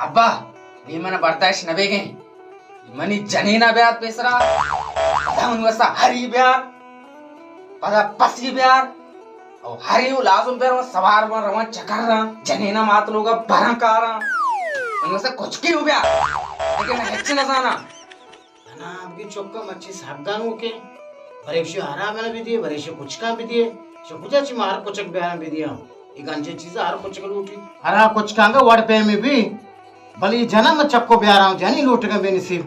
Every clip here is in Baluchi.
ابا، اے من برداشت نہ بیگیں۔ منی جنینا بیار پیسرا۔ پدا من وسا ہری بیار۔ پدا پسی بیار۔ او ہری و لازم بیار، من سوار بن روان چکر رہا۔ جنینا مات لوگا برن کارا۔ من وسا کچکی ہو بیار۔ لیکن من ہچ نہ زانا۔ انا ابگی چکا مچی ساگانو کے۔ بریشی ہرا من بدیے، بریشی کچکا بدیے۔ شو کجا چی مار کچک بیارن بدیے۔ ای گنجے چیزا ہر کچک لوٹی۔ ہرا کچکانگا وڑ پیمی بی۔ بلے اے جناں من چکو بیاراں، جنی لوٹگاں بے نصیب۔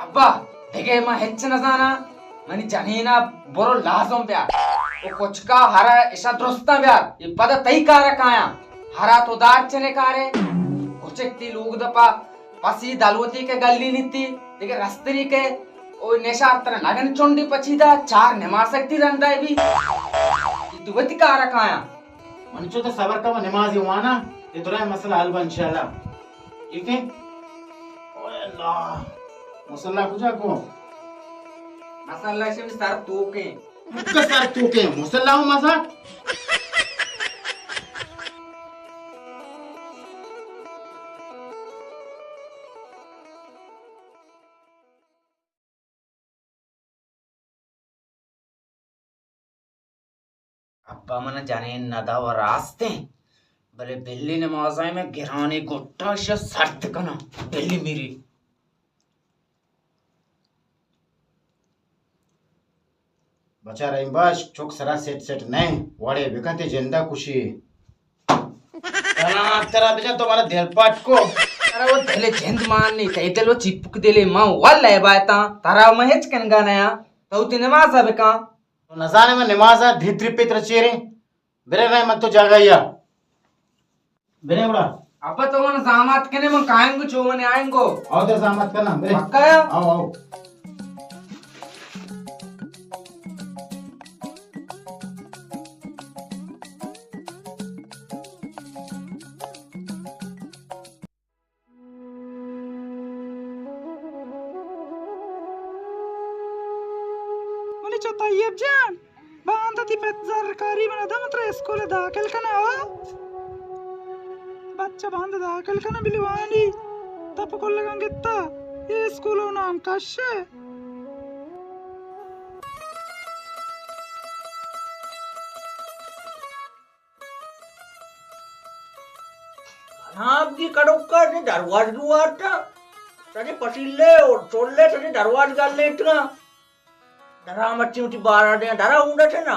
ابا، دگہ من ہچ نہ زاناں، منی جنینا برو لازم بیار۔ او کچکا ہرا اشا درستاں بیار، اے پدا تئی کارا کایاں۔ ہرا تو دار چنے کارے؟ کچک تی لوگ دپا پسی دلوتی کے گلی نیتی، دگہ رستری کے او نشار ترا نگن چنڈی پچی دا، چار نماسک تی رندائی بی۔ اے تو وتی کارا کایاں۔ من چو تو صبر کن، من نمازی وانا، اے درائیں مسئلہ حل با انشاءاللہ۔ ٹھیک ہے؟ اوئے اللہ، مصلا کجا کو؟ مصلا شمی سر توکیں۔ مکہ سر توکیں، مصلا ہوں مزہ۔ ابا من جنین ندا و راستیں، بلے بلی نمازائیں میں گرانی گٹا شہ سرد کناں، بلی میری۔ بچا رحیم بخش، چک سرا سیٹ سیٹ نہ، وڑے بکن تے جندا کشی۔ سلام ترا بجن تو مارا دل پٹ کو۔ ترا وہ دل جند مان نہیں، تئی دل وہ چپک دلے، ماں واللہ بایتاں، ترا میں ہچ کنگا نیا، تو تی نماز بکن۔ تو نزانے میں نماز دھتری پتر چیرے، برے رہے من تو جاگا یا۔ برے اڑا۔ ابا تو من زامات کنے من کائیں گو چو من آئیں گو۔ آؤ تو زامات کنا، برے۔ پکا یا؟ آؤ، آؤ۔ منی چو طیب جان، باندا تی پت زرکاری من دم ترا اسکول داخل کنا ہو۔ بچہ باندا داخل کنا بلی وانی تپ کلگان گتا۔ اے اسکول و نام کشے۔ ہاں، کی کڑوکا نے دروازگی وارتا۔ سجے پتیلے اور چولے سجے دروازگا لیٹنا۔ درا مچی مچی بارا دے، درا اونڈا چنا۔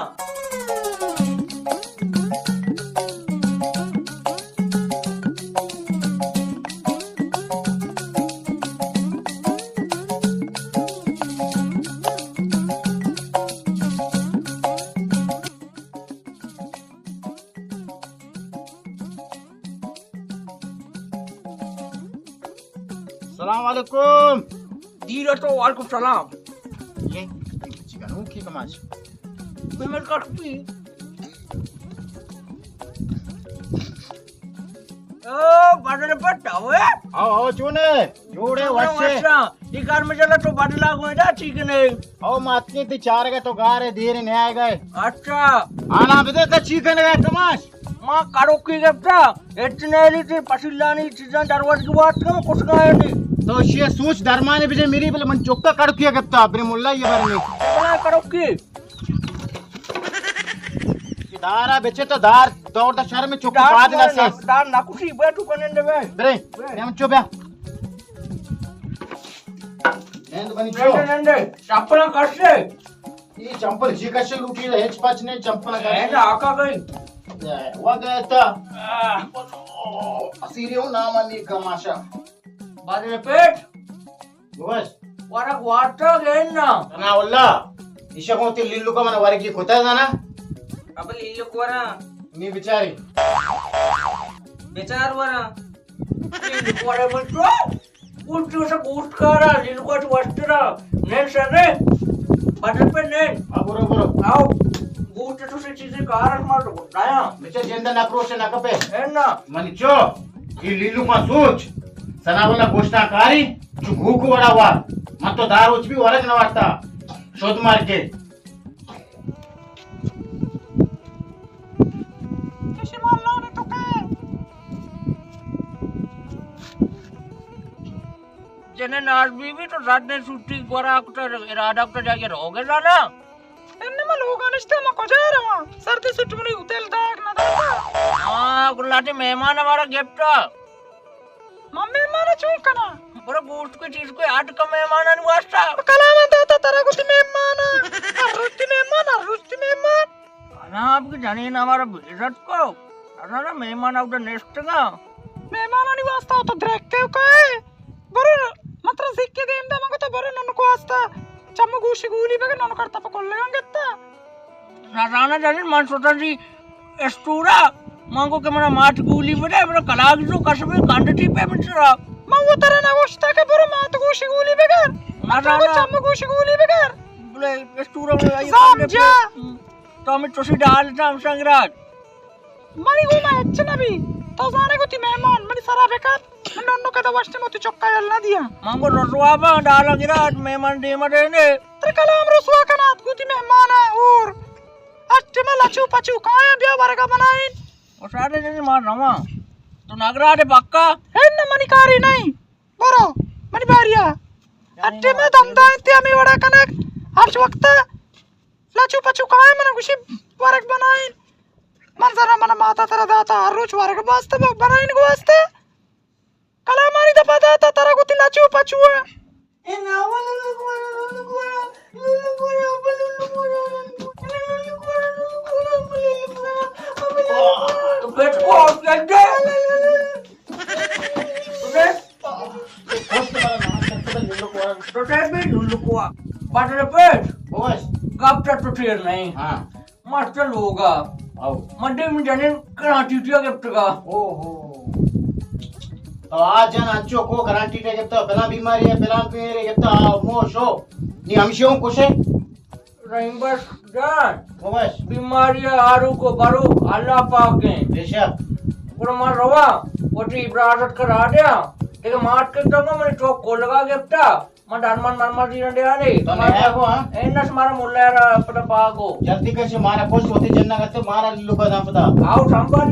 سلام علیکم۔ دیر تو وعلیکم سلام۔ یہ چکانو کی کماش؟ پیمنٹ کٹ پی۔ او، بدل پٹا ہوئے؟ آؤ، آؤ، چونے؟ جوڑے وشے۔ وشا۔ ای کار میں چلا تو بدلا گوئے دا، ٹھیک نہیں۔ او ماتکی تی چار گئے تو گارے دیر نہیں آئے گئے۔ اچھا۔ آنا بدے تا چیکن گئے کماش۔ ما کڑوکی گپتا، اتنے لی تی پسیلانی چیزاں دروازگی وات کم کچھ گائے نہیں۔ تو شی سوچ درمانے بجے میری بلے من چکا کڑوکی گپتا، اپنے ملا یہ بار میں۔ بلا کڑوکی۔ دارا بچے تو دار، دور دا شہر میں چکا دار بعد نہ سے۔ دار نہ کچھ ہی بیٹھو کنن دے بے۔ برے، برے۔ ہم چو بیا۔ نیند بنی چو۔ نندے، نندے، چپلا کشے۔ یہ چمپل جی کشے لوٹی رہے، ہچ پچ نہیں چمپل کشے۔ اے نا آقا گئی۔ وہ گئے تا۔ آہ۔ اسیری ہوں نام انی کماشا۔ بادل پیٹ۔ گوش۔ ورگ وارتا گین نا۔ ثناء اللہ۔ ایشا کون تی لیلو کا من ورگی کتا زانا۔ اب لیلو کورا۔ نی بچاری۔ بچار ورا۔ لیلو کورا من تو۔ گوشت سے گوشت کارا، لیلو کا تو وسترا، نین سنے، بدل پہ نین۔ ہاں، برو، برو۔ آؤ، گوشت تو سے چیزیں کارا مار دو، نایا۔ مچا جند نہ پروش نہ کپے۔ اے نا۔ منی چو، یہ لیلو کا سوچ، سنا والا گوشتا کاری، چو گھوکو وڑا وار۔ من تو دار اچ بھی ورگ نہ وارتا، شد مار کے۔ چشی مالانی تو کہ۔ جنے ناز بی بی تو زد نے چھٹی گورا کتا، ارادہ کتا جاگے روگے زانا۔ انما لوگا نشتے ما کجا رواں؟ سردی سٹ منی دل داگ نہ داتا۔ ہاں، گلاٹی مہمان ہمارا گپتا۔ من مہمان چون کنا؟ برو گوشت کو چیز کو اڈ کا مہمانانی واسطہ۔ کلام داتا ترا گوتی مہمان۔ ہر روز تی مہمان، ہر روز تی مہمان۔ انا آپ کی جنین ہمارا بے عزت کو۔ انا نا مہمان اودا نشتگا۔ مہمانانی واسطہ تو درکے کئے؟ برو متر سکے دیم دا مگو تو برو ننکو واسطہ۔ چمو گوشی گولی بگر ننکو کرتا پا کلگان گتا۔ نزاناں جنین من شتاں چی اسٹورا، من گو کہ منا مات گولی بدے، منا کلاگ جو کشمے کنڈ ٹی پہ من چرا۔ من وہ ترا نہ گوشتا کہ برو مات گوشی گولی بگر۔ نزاناں۔ چم گوشی گولی بگر۔ بلے اسٹورا بلے آئی زام کنڈ جا۔ پہ۔ تو ہمیں چوشی ڈال جام سنگراج۔ منی گوما ہچ نہ بی۔ تو زانے گو تی مہمان، منی سرا بکن۔ من ننو کدا وشتے مو تی چکا یل نہ دیا۔ من گو رسوا باں، ڈالا گرا، مہمان دیما دینے۔ تر کلام رسوا کنات، گو تی مہمانا اور۔ اٹی ما لچو پچو کایا بیا ورگا بنائین۔ او سارے جنی ما رواں۔ تو نگرا دے پکا؟ ہے نہ منی کاری نہیں۔ برو، منی باریا۔ اٹی ما دم دائن تی ہمیں وڑا کنک۔ ہر وقت لچو پچو کایا من گوشی ورگ بنائین۔ من زرا من ماتا ترا داتا، ہر روچ ورگ باستا بنائین گواستا۔ کلامانی دپا داتا ترا گوتی لچو پچو۔ تو بیٹھ کو، بیٹھ دے۔ تو بیٹھ۔ تو بیٹھ بھی لولو کو۔ بٹر پیٹ۔ بس۔ گپ تو ٹھیر نہیں۔ ہاں۔ ماسٹر لوگا۔ او۔ مڈے من جنین گرانٹی ٹیا گپتگا۔ او ہو۔ تو آ جن انچو کو گرانٹی ٹیا گپتا، پلان بیماری ہے، پلان پیرے گپتا، آ، مو شو۔ نی ہمشی ہوں کشے۔ رحیم بخش جان۔ او بس۔ بیماری ہے، آرو کو برو، اللہ پاک ہیں۔ بے شک۔ گڑا ما روا، وٹی عبادت کرا دیا۔ دیکھ مات کے تو منی چوک کو لگا گپتا۔ من درمان مرمان دینا دے آنے۔ تو نہیں ہے وہ، ہاں؟ اے نس مارا ملا را پتا پاگو۔ جلدی کر سے مارا پوسٹ ہوتی جننا کرتے مارا لوگا دام پتا۔ آؤ سامبال۔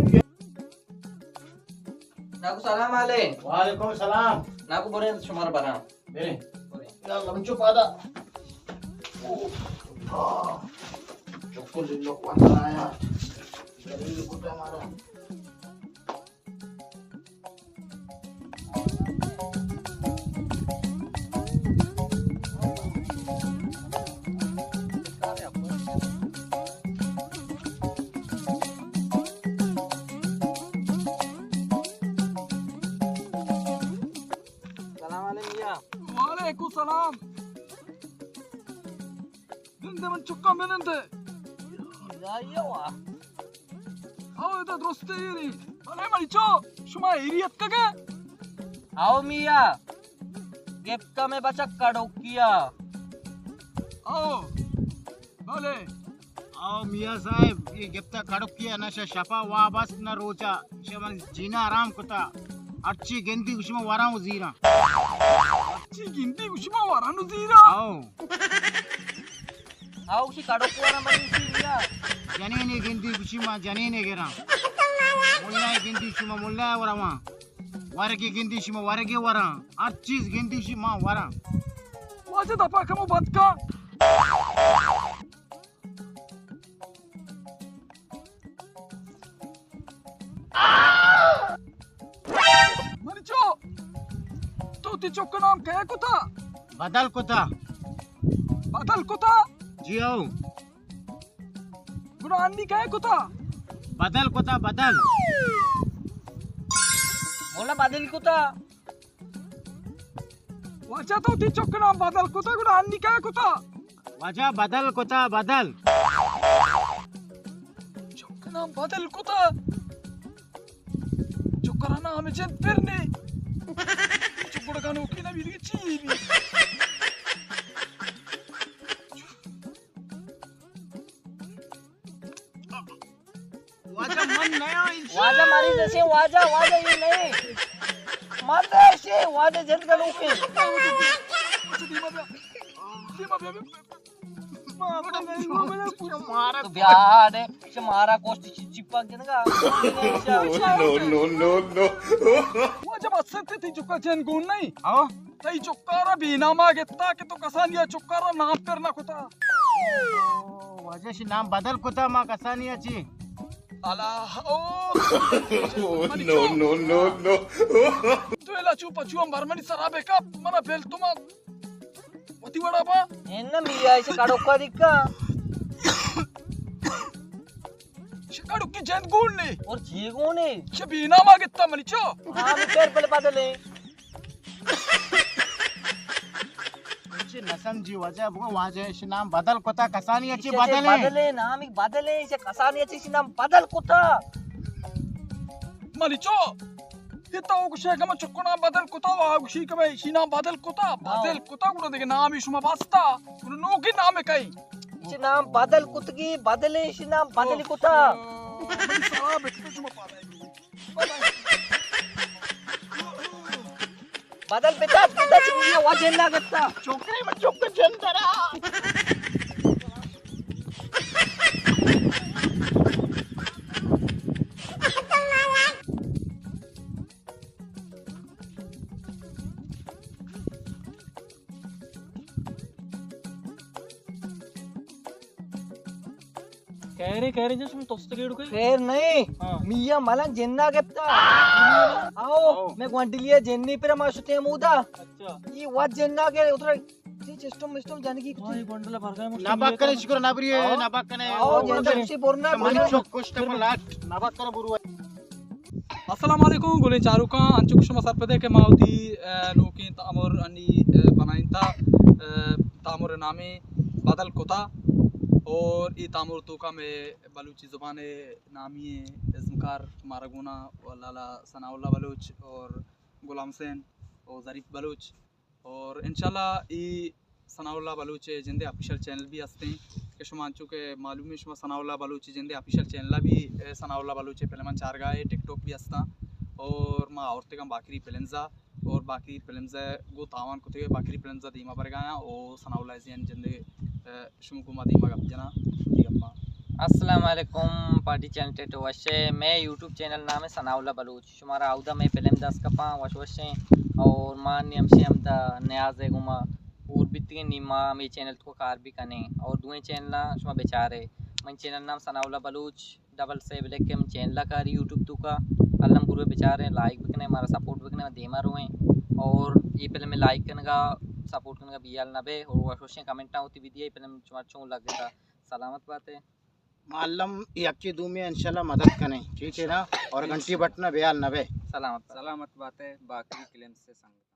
ناکو سلام علیکم۔ وعلیکم السلام۔ ناکو برے شمار برا۔ برے۔ برے۔ یا اللہ، من چپ آدا۔ چکل لوگ وطن آیا۔ جلیل کتا مارا۔ سلام علیکم میاں۔ وعلیکم سلام۔ بنندے من چکاں بنندے۔ جائیے وا۔ او ادا درستے ایری۔ بلے مریچو، شما ایری اتکگے؟ او میاں، گپتا میں بچک کڑوکیا۔ او، بلے۔ او میاں صاحب، یہ گپتا کڑوکیا نہ شپا وابست نہ روچا۔ شما جینا آرام کتا۔ ہرچی گندی گوشی ما وراں و زیراں۔ ہرچی گندی گوشی ما وراں و زیراں۔ او۔ آؤ گوشی کڑوک وراں بلے گوشی میاں۔ جنینے گندی گوشی ما جنینے گراں۔ ملائے گندی گوشی ما ملائے وراں۔ ورگے گندی گوشی ما ورگے وراں۔ ہر چیز گندی گوشی ما وراں۔ واجہ دپا کمو بند کا۔ منی چو، تو تی چک نام کئے کتا؟ بدل کتا۔ بدل کتا؟ جی ہو۔ گڑا انی کئے کتا؟ بدل کتا، بدل۔ مولا بدل کتا۔ واجہ تو تی چک نام بدل کتا، گڑا انی کئے کتا؟ واجہ بدل کتا، بدل۔ چک نام بدل کتا۔ چکرا نام جند پر نے۔ چکڑ کا نوکی نہ بیدگی چی بی۔ واجہ من نیا انشاء واجہ مریض اسے، واجہ، واجہ یہ نہیں۔ مت ایسے، واجہ جند گلو کے۔ تو بیا نے، شمارا کوشت چپا جنگا۔ نو، نو، نو، نو۔ واجہ بس تے تی چکا جن گون نہیں۔ ہاں۔ تئی چکارا بے ناما گتا کہ تو کسانی ء چکارا نام پر نہ کتا۔ او، واجہ شی نام بدل کتا ما کسانی ء چی؟ الا، او۔ نو، نو، نو، نو۔ تو الا چو پچو ہم بر منی سرا بکپ، منا بل تو ما وتی وڑا با۔ ان میا ایسے کڑوکا دکا۔ شکڑو کی جند گون نے۔ اور جی گون نے۔ چہ بے ناما گتا منی چو۔ ہاں، میں پیر پل بدلے۔ چی نہ سمجھی واجہ، بگو واجہ اش نام بدل کتا، کسانی اچی بدلے۔ بدلے، نام ہی بدلے، اسے کسانی اچی اش نام بدل کتا۔ منی چو، یہ تو گوشے کہ من چکو نام بدل کتا، وا گوشی کہ من اش نام بدل کتا، ہاں۔ بدل کتا، گڑا دیگه نامی شما بستا، گڑا نوکی نام کئی۔ اش نام بدل کتگی، بدلے اش نام بدل کتا۔ او، منی سرا بکتا شما پادا۔ بدل بتا، بتا چی یہ واجہ نہ گتا۔ چوکرے میں چوک جندرا۔ خیر ہے، خیر ہے، جس میں توست گیڑو کے؟ خیر نہیں، ہاں۔ میاں ملنگ جنہ گپتا۔ آؤ، آؤ۔ میں گوانڈلیا جنی پر ما شتے مودا۔ اچھا۔ یہ وات جنہ کے اترا، یہ سسٹم مسٹم جانے کی کچھ۔ ہاں، یہ گوانڈلا بھر گئے، نہ باک کرے، شکر نہ بری، ہاں۔ نہ باک کرے۔ آؤ، جنہ کسی بورنا، من بورنا۔ چوک کشت پر لاٹ، نہ باک کرے برو۔ السلام علیکم گلیں چاروکاں، انچو کہ شما سرپدے کہ ما وتی، ء، نوکیں تامر انی، ء، بنائینتا، ء، تامر نامے بدل کتا اور ای تامر توکا میں بلوچی زبان نامی ازمکار مارا گونا و لالا ثناء اللہ بلوچ اور غلام حسین اور ظریف بلوچ۔ اور انشاءاللہ ای ثناء اللہ بلوچ جندے آفیشل چینل بھی ہستیں کہ شما انچو کہ معلوم ہے شما ثناء اللہ بلوچ جندے آفیشل چینل بھی، اے، ثناء اللہ بلوچ فلم چارگا ہے، ٹک ٹاک بھی ہستاں اور ما عورتگاں باقری فلمزا اور باقری فلمز گو تاوان کتے باقری فلمزا دیما برگایا او ثناء اللہ زین جندے، اے، شما گوما دیما گپ جنا دی گپا۔ السلام علیکم پارٹی چینل ٹیٹو وشے، میں یوٹیوب چینل نام ہے ثناء اللہ بلوچ۔ شمارا اودا میں فلم دست کپاں وش وشیں اور ما نی ہمشی ہم دا نیاز ہے گما اور بیتگیں نی ما ہمیں چینل تو کار بھی کنیں اور دوئیں چینل شما بچارے۔ من چینل نام ثناء اللہ بلوچ ڈبل سیون لکھ کے من چینل کاری یوٹیوب تو کا الم گروہ بچارے لائک بکنے ہمارا سپورٹ بکنے دیما روئیں اور یہ فلم لائک کنگا سپورٹ کنگا بیال نبے اور وش وشیں کمنٹاں ہوتی بھی دیے فلم شما چون لگ گا۔ سلامت بات ہے۔ معلم یکی دومی انشاءاللہ مدد کنیں، ٹھیک ہے نا؟ اور گھنٹی بٹنا بیال نبے۔ سلامت بات۔ سلامت بات ہے، باقی فلم سے سنگ